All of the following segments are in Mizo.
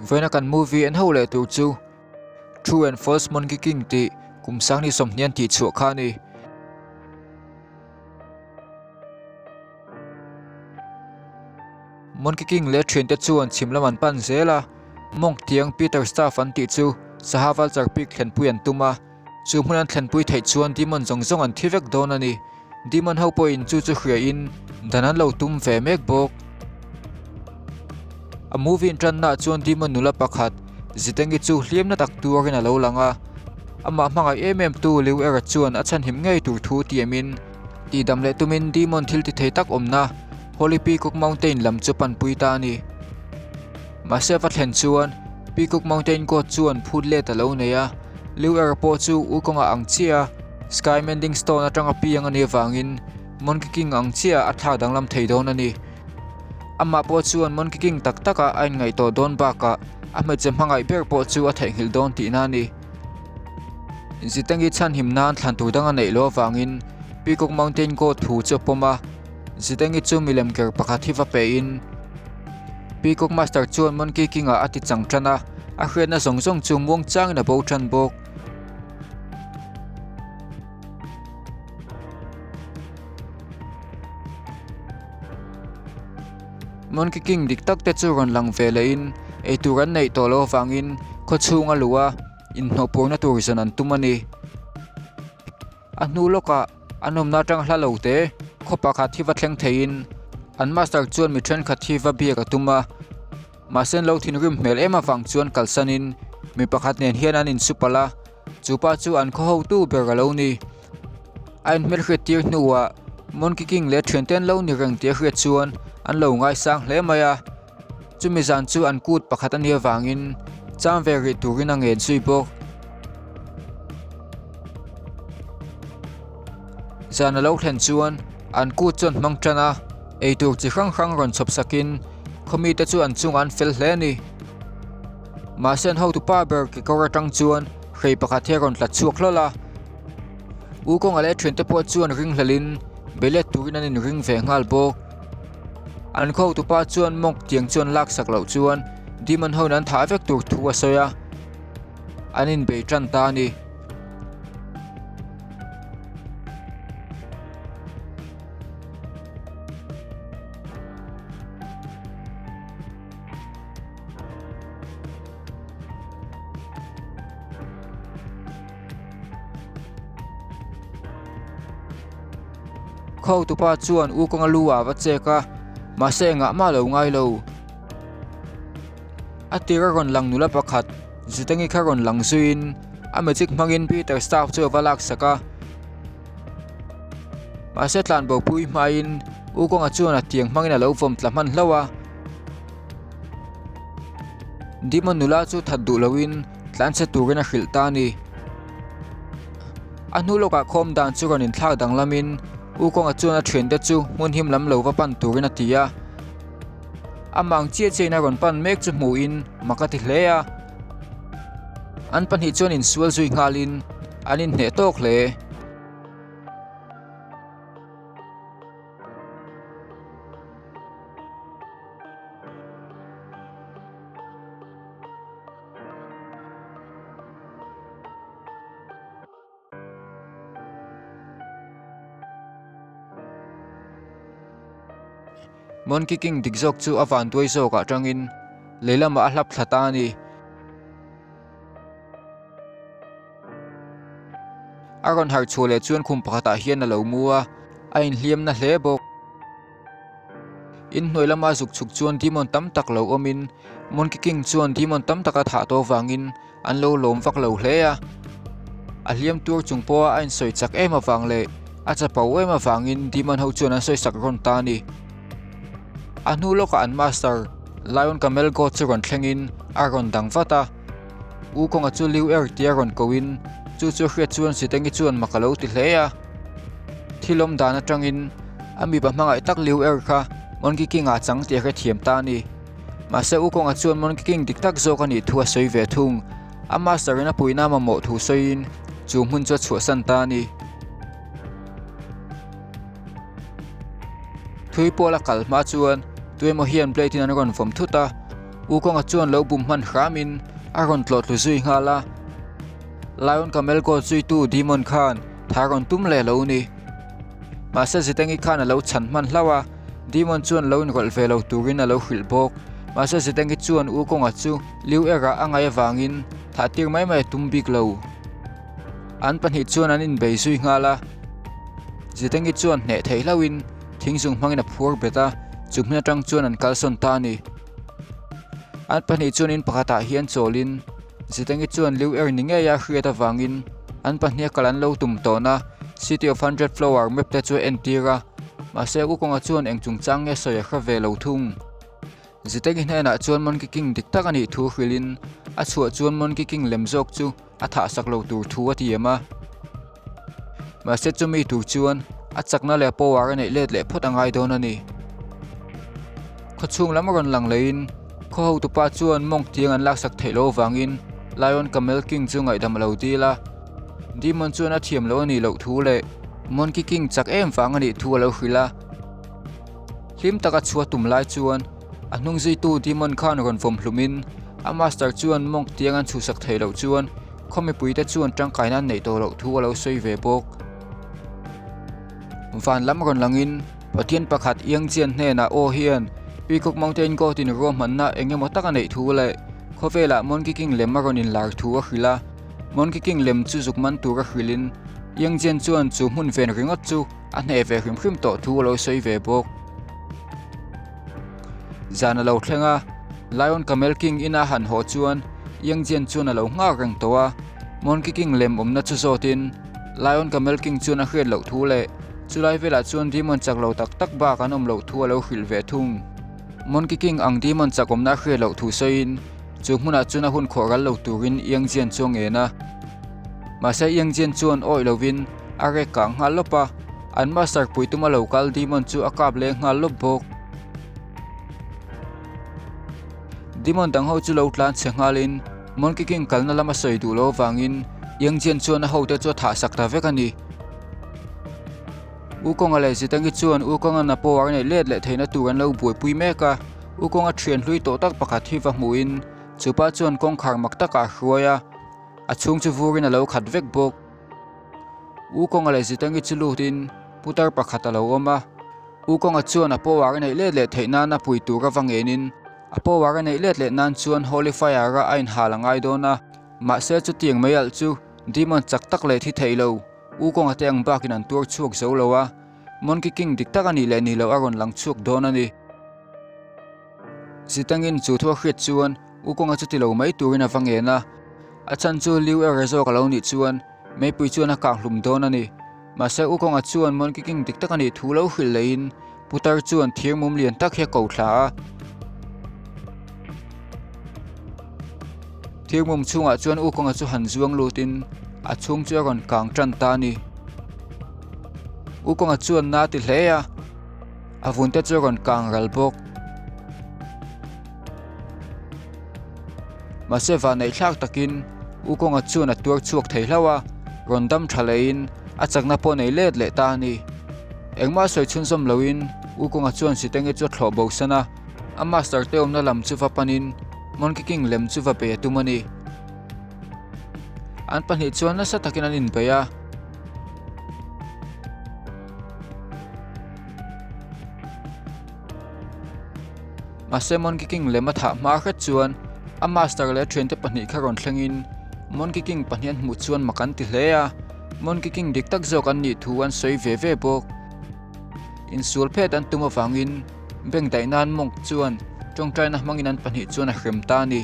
Vawiina kan movie en ho leh tur chu True and False Monkey King tih kum sangni sawmhnih an tihchhuah kha a ni. Monkey King leh thiante chuan chhim lam an pan zel a, Monk tiang Peter Staff an tih chu Saha Vulture Peak thlenpui an tum a, chu hmun an thlenpui theih chuan demon zawng zawng an thi vek dawn a ni. Demon ho pawhin chu chu hria in dan an lo tum ve mek bawk. A movie in tanna ah chuan demon nula pakhat Zitengi chu hliamna tak tuarin a lo lang a, amah hmangaih em em tu Liu Era chuan a chhanhim ngei tur thu tiamin tihdam leh tumin demon thil ti thei tak awmna Holy Peacock Mountain lam chu panpui ta a ni. Mahse a va thlen chuan Peacock Mountain God chuan phut let a lo nei a, Liu Era pawh chu u kawngah ang chiah a, Sky Mending Stone atanga piang a nih avangin Monkey King ang chiah a thlak danglam thei dawn a ni. Amah pawh chuan Monkey King tak takah a inngaih tawh dawn bakah a hmeichhe hmangaih ber pawh chu a theihnghilh dawn tihna a ni. Zitengi chhanhim nan thlan tur dang a neih loh avangin Peacock Mountain God thu chu a pawm a, Zitengi chu milem ker pakhat hi va pehin Peacock Master chuan Monkey King-ah a ti chang tan a, a hriatna zawng zawng chu muangchangin a bo tan bawk. Monkey King dik tak te chu rawn lang ve leh in eitur an neih tawh loh avangin khaw chhung a luh a, inhnawh purna tur zawn an tum a ni. A hnu lawkah an awmna atang hla lo te khaw pakhat hi va thleng theiin an master chuan mi thenkhat hi va biak a tum a. Mahse an lo thinrim hmel em avang chuan kalsanin mi pakhat nen hian an insu palh a, chupa chu an khaw hotu ber a lo ni. A inhmelhriat tir hnuah Monkey King leh thiante an lo ni reng tih a hriat chuan an lo ngaisang hle mai a, chumi zan chu an kut pakhat a nih avangin cham ve rih turin a ngen zui bawk. Zan a lo thlen chuan an kut chu an hmang tan a, eitur chi hrang hrang rawn chhawp sakin khawmite chu an chungah an fel hle a ni. Mahse an hotupa ber kekawr atang chuan hrei pakhat hi a rawn tla chhuak hlawl a, U kawnga leh thiante pawh chuan ringhlelin belet turin an inring ve nghal bawk. An khaw hotupa chuan monk tiang chu an laksak loh chuan demon ho in an thah vek tur thu a sawi a. An inbei tan ta a ni. Khaw tupa chuan u kawnga lu ah va chek a, mahse engah mah a lo ngai lo. A tir a rawn lang nula pakhat Zitengi kha rawn lang zuiin a magic hmangin Peter staff chu a va laksak a. Mahse tlanbo pui hmain U Kawnga chuan a tiang hmangin a lo vawm tla hman hlauh a. Demon nula chu that duh loin tlanchhe turin a hrilh ta a ni. A hnu lawkah khawm dan chu rawn inthlak danglamin U Kawnga chuan a thiante chu hmun him lam lo va pan turin a ti a. A mang chiah chiahin a rawn pan mek chu hmuhin mak a ti hle a. An pahnih chuan insual zui nghalin an inhneh tawk hle. Monkey King dik zawk chu a vanduai zawkah tangin lei lamah a hlap thla ta a ni. A rawn harh chhuah leh chuan khum pakhatah hian a lo mu a, a inhliam na hle bawk. Inhnuai lama zuk chhuk chuan demon tam tak lo awmin Monkey King chuan demon tam tak a thah tawh avangin An lo lawm vak lo hle a, a hliam tur chung pawha a insawi chak em avang leh a chapo em avangin Demon ho chuan an sawi sak rawn ta a ni. A hnu lawkah an master Lion Camel God chu rawn thlengin a rawn dang vat a, U kawnga chu Liu Er tia rawn kohin chu chu a hriat chuan Sitengi chuan mak a lo ti hle a. Thil awm dan atangin a mipa hmangaih tak Liu Er kha Monkey King-ah chang tih a hrethiam ta a ni. Mahse U Kawnga chuan Monkey King dik tak zawk a nih thu a sawi ve thung. A master in a puihna mamawh thu sawiin chu hmun chu a chhuahsan ta a ni. Thui pawl a kal hma chuan tuemaw hian blade in an rawn vawm thut a. Wukong-a chuan lo bum hman hramin a rawn tlawh tlu zui nghal a. Lion Camel God zuitu Demon khan tha rawn tum leh lo ni. Mahse Zitengi khan a lo chhan hman hlauh a, Demon chuan lo inrawlh ve lo turin a lo hrilh bawk. Mahse Zitengi chuan Wukong-a chu Liu Era a ngaih avangin thah tir mai mai a tum bik lo. An pahnih chuan an inbei zui nghal a, Zitengi chuan hneh theih hlauhin thingzung hmangin a phuar bet a, chu hmun atang chuan an kalsawn ta a ni. An pahnih chuan in pakhatah hian chawlin Zitengi chuan Liu Er ni ngei a hriat avangin an pahniha kal an lo tum tawn a, City of Hundred Flower map te chu a entir a, mahse Ukawnga chuan eng chungchang nge sawi a hre ve lo thung. Zitengi hnenah chuan Monkey King dik tak a nih thu hrilhin a chhuah chuan Monkey King lem zawk chu a thah sak lo tur thu a tiam a. Mahse chumi tur chuan a chakna leh power a neih let leh phawt a ngai dawn a ni. Khawchhung lam rawn lang leiin khaw hotupa chuan monk tiang an laksak theih loh avangin Lion Camel King chu ngaihdam a lo dil a. Demon chuan a thiam loh a nih loh thu leh Monkey King chak em vang a nih thu a lo hrilh a. Hlim taka chhuah tum lai chuan a hnung zuitu Demon khan rawn vawm hlumin a master chuan monk tiang an chhuhsak theih loh chuan Khaw mipuite chuan tangkaina an neih tawh loh thu a lo sawi ve bawk. Van lam rawn langin Pathian pakhat Iangchian hnenah aw hian Peacock Mountain God in ruahmanna eng emaw tak a neih thu leh khawvelah Monkey King lem a rawn inlar thu a hrilh a. Monkey King lem chu zuk man tur a hrilhin Iangchian chuan chu hmun ven ringawt chu a hneh ve hrim hrim tawh thu a lo sawi ve bawk. Zan a lo thleng a, Lion Camel King ina han haw chuan Yang Jian chuan a lo nghak reng tawh a, Monkey King lem awmna chu zawtin Lion Camel King chuan a hriat loh thu leh chulai velah chuan demon chak lo tak tak bak an awm loh thu a lo hrilh ve thung. Monkey King ang demon chak awmna a hriat loh thu sawiin chu hmunah chuan a hun khawh ral lo turin Yang Jian chu a ngen a. Mahse Yang Jian chuan awih lovin a rek kah nghal lawp a, an master pui tuma lo kal demon chu a kap leng nghal lawp bawk. Demon dang ho chu lo tlan chhe nghalin Monkey King kalna lama sawi duh loh avangin Yang Jian chuan a hote chu a thah sak ta vek a ni. Wukong-a leh Zitangi chuan Wukong-a na power neih let leh theihna tur an lo buaipui mek a, Wukong-a thian hlui tawh tak pakhat hi va hmuhin chupa chuan kawngkhar mak takah a hruai a, a chhung chu vurin a lo khat vek bawk. Wukong-a leh Zitangi chu lutin putar pakhat a lo awm a. Wukong-a chuan a power a neih let leh theih nana pui tur a va ngenin a power a neih let leh nan chuan Holy Fire-a a inhal a ngai dawn a. Mahse chutiang mai alh chu Demon chak tak leh thi thei lo Wukong-a te ang bakin an tuar chhuak zo lo a, Monkey King dik tak a nih leh nih loh a rawn lang chhuak dawn a ni. Zitangin chu thu a hriat chuan Wukong-a chu ti lo mai turin a va ngen a, a chhan chu Liu Erre zawk a lo nih chuan Meipui chuan a kang hlum dawn a ni. Mahse Ukawnga chuan Monkey King dik tak a nih thu lo hrilh leiin putar chuan thir mum lian tak hi a ko thla a. Thir mum chhungah chuan Ukawnga chu han zuang lutin a chhung chu a rawn kang tan ta a ni. Ukawnga chuan na ti hle a, a vun te chu a rawn kang ral bawk. Mahse vanneih thlak takin U Kawnga chuan a tuar chhuak thei hlauh a, rawn dam tha lehin a chakna pawh nei let leh ta a ni. Engmah sawi chhunzawm loin U Kawnga chuan Sitenge chu a thlawh bo san a, a master te awmna lam chu va panin Monkey King lem chu va bei a tum a ni. An pahnih chuan nasa takin an inbei a. Mahse Monkey King lem a thah hma hret chuan a master leh a thiante pahnih kha rawn thlengin Monkey King pahnih an hmuh chuan mak an ti hle a, Monkey King dik tak zawk an nih thu an sawi ve ve bawk. Insual phet an tum avangin bank daih nan Monk chuan tawngtaina hmangin an pahnih chuan a hrem ta a ni.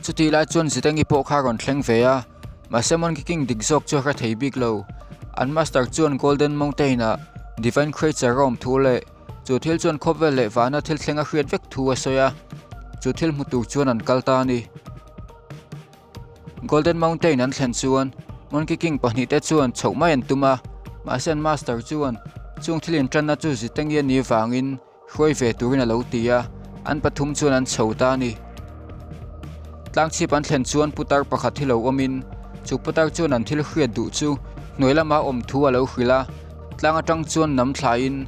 Chutih lai chuan Zitengi pawh kha a rawn thleng ve a, mahse Monkey King dik zawk chu a hre thei bik lo. An master chuan Golden Mountain-ah Divine Creature a awm thu leh chu thil chuan khawvel leh vana thil thleng a hriat vek thu a sawi a, chu thil hmu tur chuan an kal ta a ni. Golden Mountain an thlen chuan Monkey King pahnihte chuan chhoh mai an tum a, mahse an master chuan chung thil intanna chu Zitengi a nih vangin Hruai ve turin a lo ti a, an pathum chuan an chho ta a ni. Tlangchhip an thlen chuan putar pakhat hi lo awmin chu putar chuan an thil hriat duh chu hnuai lama awm thu a lo hrilh a. Tlang atang chuan nam thlaiin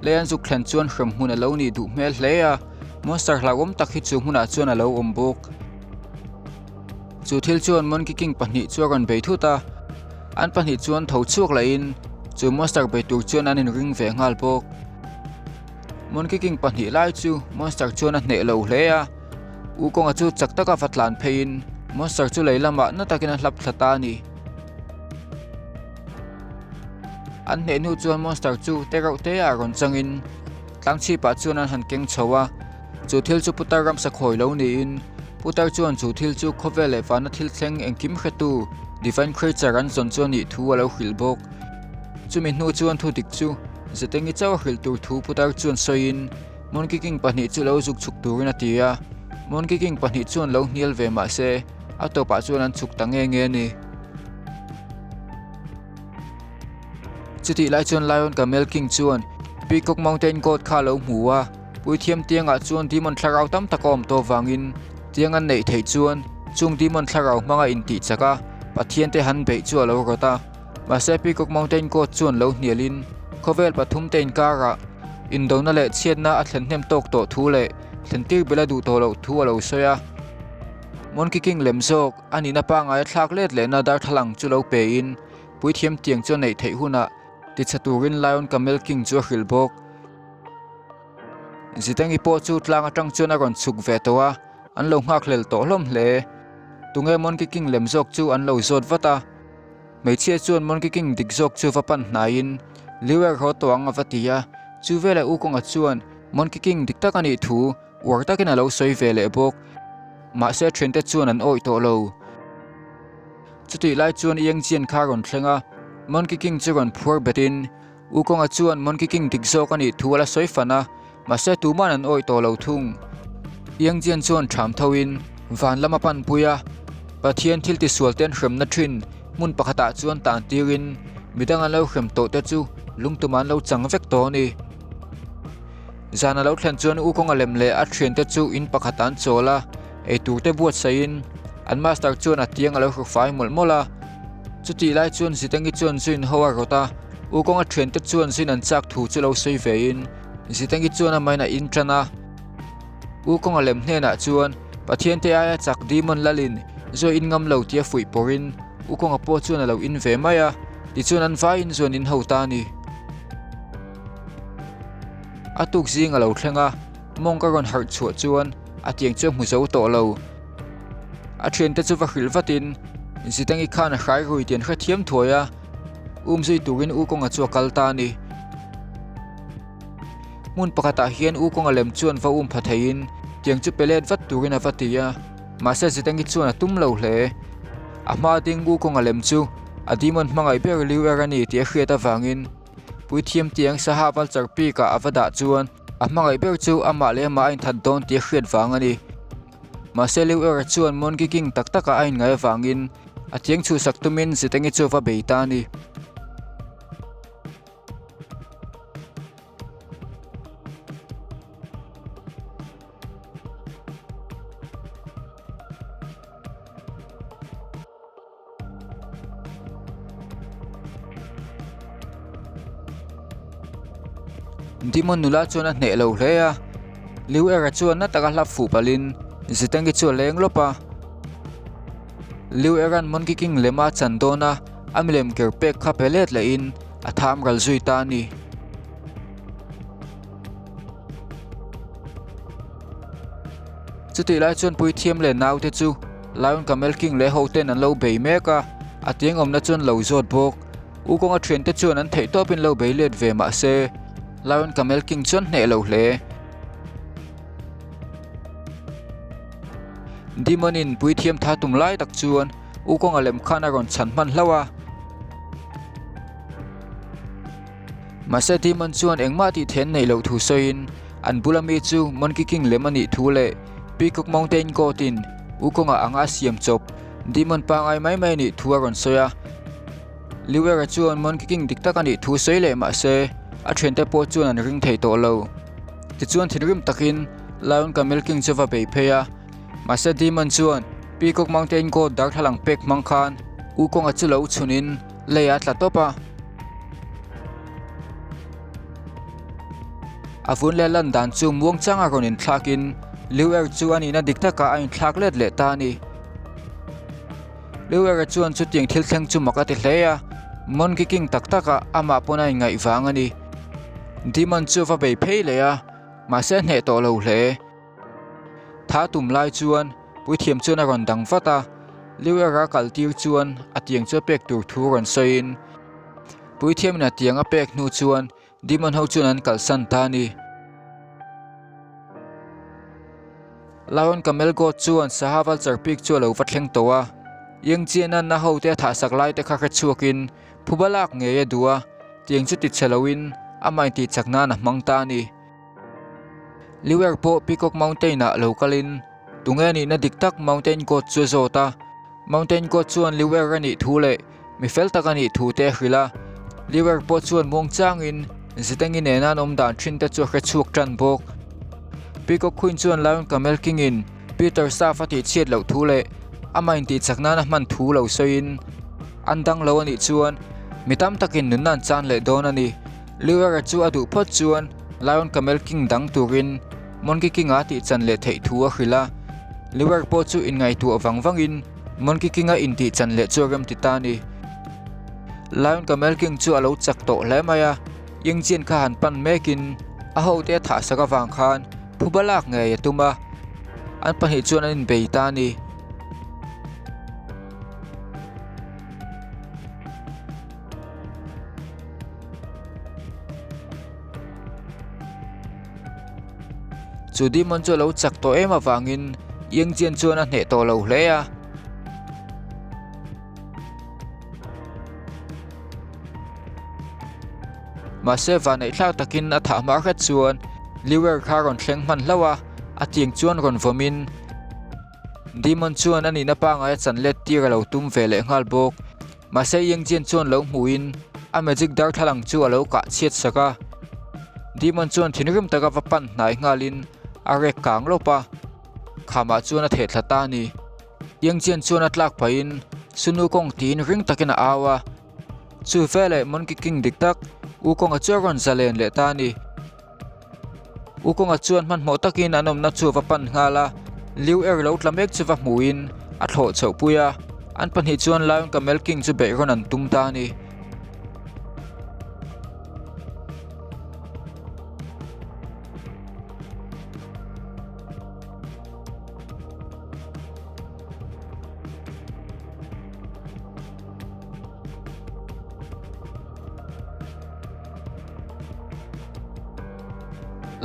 lei an zuk thlen chuan hrem hmun a lo nih duh hmel hle a, monster hlauhawm tak hi chu hmunah chuan a lo awm bawk. Chu thil chuan Monkey King pahnih chu a rawn bei thut a, an pahnih chuan tho chhuak lahin chu monster bei tur chuan an inring ve nghal bawk. Monkey King pahnih lai chu monster chuan a hneh lo hle a, U Kawnga chu chak taka va tlan pheiin monster chu lei lamah na takin a hlap thla ta a ni. An hneh hnu chuan monster chu te reuh te ah rawn changin tlang chhipah chuan an han keng chho a, chu thil chu putar ramsa khawi lo niin putar chuan chu thil chu khawvel leh vana thil thleng engkim hretu divine creature an zawn chu a nih thu a lo hrilh bawk. Chumi hnu chuan thu dik chu Zetengi chauh a hrilh tur thu putar chuan sawiin Monkey King pahnih chu lo zuk chhuk turin a ti a, Monkey King pahnih chuan lo hnial ve mah se a tawpah chuan an chhuk ta nge nge a ni. Chutih lai chuan Lion Camel King chuan Peacock Mountain God kha a lo hmu a, Puithiam tiangah chuan demon thlarau tam tak a awm tawh avangin tiang an neih theih chuan chung demon thlarau hmanga intih chak a Pathian te han beih chu a lo rawt a. Mahse Peacock Mountain God chuan lo hnialin khawvel pathum te inkarah indona leh chhiatna a thlen hnem tawk tawh thu leh thlen tir bela duh tawh loh thu a lo sawi a. Monkey King lem zawk a nihna pangngai a thlak let lehna darthlalang chu lo pein puithiam tiang chu a neih theih hunah tichhe turin Lion Camel King chu a hrilh bawk. Zitengi pawh chu tlang atang chuan a rawn chhuk ve tawh a, an lo nghakhlel tawh hlawm hle. Tunge Monkey King lem zawk chu an lo zawt vat a. Hmeichhia chuan Monkey King dik zawk chu va pan hnaiin Liuer haw tawh ang a va ti a, chu veleh U Kawnga chuan Monkey King dik tak a nih thu uar takin a lo sawi ve leh bawk. Mahse thiante chuan an awih tawh lo. Chutih lai chuan Yang Jian kha a rawn thleng a, Monkey King chu rawn phuar betin U Kawnga chuan Monkey King dik zawk a nih thu a la sawi fan a, Mahse tuman an awih tawh lo thung. Yang Jian chuan ṭham thoin van lam a panpui a, Pathian thil tisual te an hremna ṭhin hmun pakhatah chuan tan tirin midang an lo hrem tawh te chu lungtum an lo chang vek tawh a ni. Zan a lo thlen chuan U Kawnga lem leh a ṭhiante chu in pakhat an chawl a, eitur te buatsaihin an master chuan a tiang a lo hru fai mawlh mawlh a. Chutih lai chuan Zitengi chuan zuin ho a rawt a, U Kawnga ṭhiante chuan zuin an chak thu chu lo sawi vein, Zitengi chuan a main a in tan a, U Kawnga lem hnenah chuan Pathian te aia chak Demon lalin zu a in ngam lo tia fuih pawrin U Kawnga pawh chuan a lo in ve mai a, tichuan an vaiin zu an in ho ta a ni. A tuk zing a lo thleng a, mawng ka rawn harh chhuah chuan a tiang chu a hmu zo tawh lo. A thiante chu va hrilh vatin Zitengi khan a hrai rui tih an hrethiam thuai a, um zui turin U Kawnga chu a kal ta a ni. Hmun pakhatah hian U Kawnga lem chuan va um pha theiin tiang chu pe let vat turin a va ti a, mahse Zitengi chuan a tum lo hle. A hma ding U Kawnga lem chu a demon hmangaih ber Liu Er a ni tih a hriat avangin Puithiam tiang Saha Vulture Peak ah a va dah chuan a hmangaih ber chu amah leh amah a inthat dawn tih a hriat vang a ni. Mahse Liu Er chuan Monkey King tak takah a inngai avangin a tiang chhuhsak tumin Zitengi chu a va bei ta a ni. Demon nula chuan a hneh lo hle a, Liu Era chuan na taka hlap fuh palhin Zitengi chu a leng lawp a. Liu Era'n Monkey King lema a chan dawn a, a milem ker pek kha pe let lehin a tham ral zui ta a ni. Chutih lai chuan Puithiam leh naute chu Lion Camel King leh hoten an lo bei mek a, a tiang awmna chuan lo zawt bawk. U kawnga thiante chuan an theih tawpin lo bei let ve mah se, Lion Camel King chuan hneh lo hle. Demon in Puithiam tha tum lai tak chuan U kawnga lem khan a rawn chhan hman hlauh a. Mahse Demon chuan engmah tih theih an neih loh thu sawiin an bula mi chu Monkey King lem a nih thu leh Peacock Mountain God in U kawnga anga a siam chawp Demon pangai mai mai a nih thu a rawn sawi a. Liuera chuan Monkey King dik tak a nih thu sawi leh mahse a thiante pawh chuan an ring thei tawh lo. Tichuan thinrim takin Lion Camel King chu va bei phei a. Mahse Demon chuan Peacock Mountain God darthlalang pek hmang khan U kawnga chu lo chhunin lei a tla tawp a. A vun leh lan dan chu muangchanga rawn inthlakin Liu Er chu a nihna dik takah a inthlak let leh ta a ni. Liu Er-a chuan chutiang thil thleng chu mak a ti hle a, Monkey King tak takah amah pawn a inngaih vang a ni. Demon chu a va bei phei leh a, mahse a hneh tawh lo hle. Tha tum lai chuan puithiam chuan a rawn dang vat a, Liu Er-a kal tir chuan a tiang chu a pek tur thu rawn sawiin puithiamin a tiang a pek hnu chuan Demon ho chuan an kalsan ta a ni. Lion Camel God chuan Saha Vulture Peak chu a lo va thleng tawh a, Yang Jian-a'n a hote a thahsak lai te kha hre chhuakin phuba lak ngei a duh a, tiang chu ti chhe loin amah intihchak nan a hmang ta a ni. Liu Er pawh Peacock Mountain-ah lo kalin tunge nihna dik tak Mountain God chu a zawt a, Mountain God chuan Liu Er a nih thu leh mi fel tak a nih thu te a hrilh a. Liu Er pawh chuan muang changin Zitengi nena an awm dan thin te chu a hre chhuak tan bawk. Peacock Queen chuan Lion Camel King in Peter Staff a tih chhiat loh thu leh amah intihchak nan a hman thu lo sawiin an dang lo a nih chuan mi tam takin nunna an chan leh dawn a ni. Liu Er-a chu a duh phawt chuan Lion Camel King dang turin Monkey King-a tih chan leh theih thu a hrilh a. Liu Er pawh chu inngaihtuah vang vangin Monkey King-a intih chan leh chu a rem ti ta a ni. Lion Camel King chu a lo chak tawh hle mai a, Yingjian kha han pan mekin a hote a thah sak avang khan phuba lak ngei a tum a, an pahnih chuan an inbei ta a ni. Chu demon chu a lo chak tawh em avangin Yingjian chuan a hneh tawh lo hle a. Mahse vanneih thlak takin a thah hma hret chuan Liu-er kha rawn thleng hman hlauh a, a tiang chuan rawn vawmin Demon chuan a nihna pangai a chan let tir a lo tum ve leh nghal bawk. Mahse Yingjian chuan lo hmuhin a magic darthlalang chu a lo kah chhiat sak a. Demon chuan thinrim taka va pan hnai nghalin a rek kang lawp a, khamah chuan a theh thla ta a ni. Yingjian chuan a tlak pahin Sunu kawng tiin ring takin a au a. Chu veleh Monkey King dik tak Wukong-a chu a rawn zalen leh ta a ni. U kawnga chuan hmanhmawh takin an awmna chu a va pan nghal a, Liu Er lo tla mek chu va hmuhin a thlawh chhoh pui a, an pahnih chuan Lion Camel King chu beih rawn an tum ta a ni.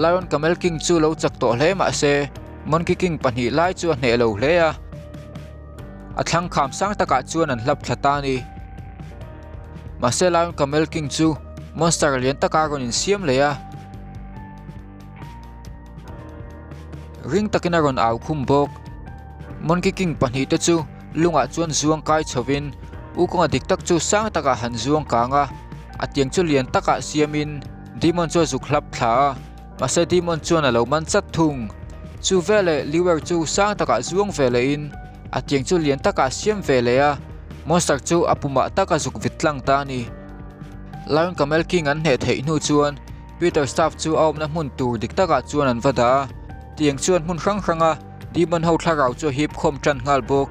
Lion Camel King chu lo chak tawh hle mah se Monkey King pahnih lai chu a hneh lo hle a, a thlang kham sang takah chuan an hlap thla ta a ni. Mahse Lion Camel King chu monster lian taka rawn insiam leh a, ring takin a rawn au khum bawk. Monkey King pahnih te chu lungah chuan zuang kai chhovin U kawnga dik tak chu sang takah han zuang kang a, a tiang chu lian takah siamin Demon chu a zuk hlap thla a, mahse Demon chuan a lo man chat thung. Chu veleh Liuer chu sang takah zuang ve lehin a tiang chu lian takah siam ve leh a, monster chu a pumah tak a zuk vit tlang ta a ni. Lion Camel King an hneh theih hnu chuan Peter Staff chu a awmna hmun tur dik takah chuan an va dah a, tiang chuan hmun hrang hranga Demon ho thlarau chu a hip khawm tan nghal bawk.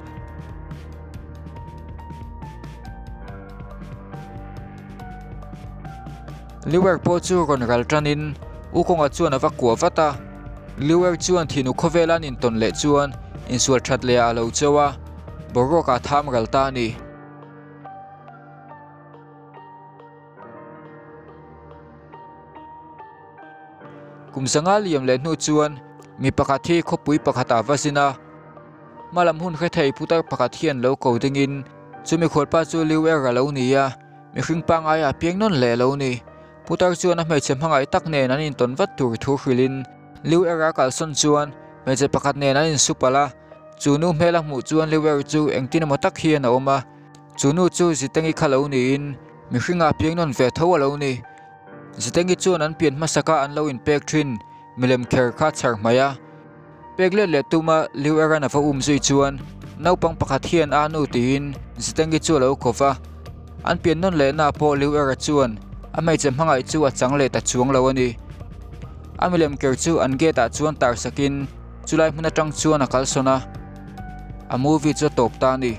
Liuer pawh chu rawn ral tanin U kawnga chuan a va kuah vat a, Liuer chuan thinu khawvela an intawn leh chuan insual that leh ah a lo cheu a, boruak ah tham ral ta a ni. Kum zanga liam leh hnu chuan mi pakhat hi khawpui pakhatah va zin a, hmalam hun hre thei putar pakhat hian lo ko dingin chumi khualpa chu Liu Er a lo ni a, mihring pangngai ah piang nawn leh a lo ni. Putar chuan a hmeichhe hmangaih tak nen an intawn vat tur thu hrilhin Liu Er a kalsawn chuan hmeichhe pakhat nen an insu palh a, chu nu hmel a hmuh chuan Liu Er chu engtin emaw tak hian a awm a, chu nu chu Zitengi kha lo niin mihringah piang nawn ve tho a lo ni. Zitengi chuan an pian hmasaka an lo inpek thin milem kher kha chhar hmai a. Pek let leh tuma Liu Eran a va um zui chuan naupang pakhat hian a nu tiin Zitengi chu a lo ko va. An pian nawn lehna pawh Liu Era chuan a hmeichhe hmangaih chu a chang leh ta chuang lo a ni. A milem ker chu an gate ah chuan tar sakin chulai hmun atang chuan a kalsawn a. A movie chu a tawp ta a ni.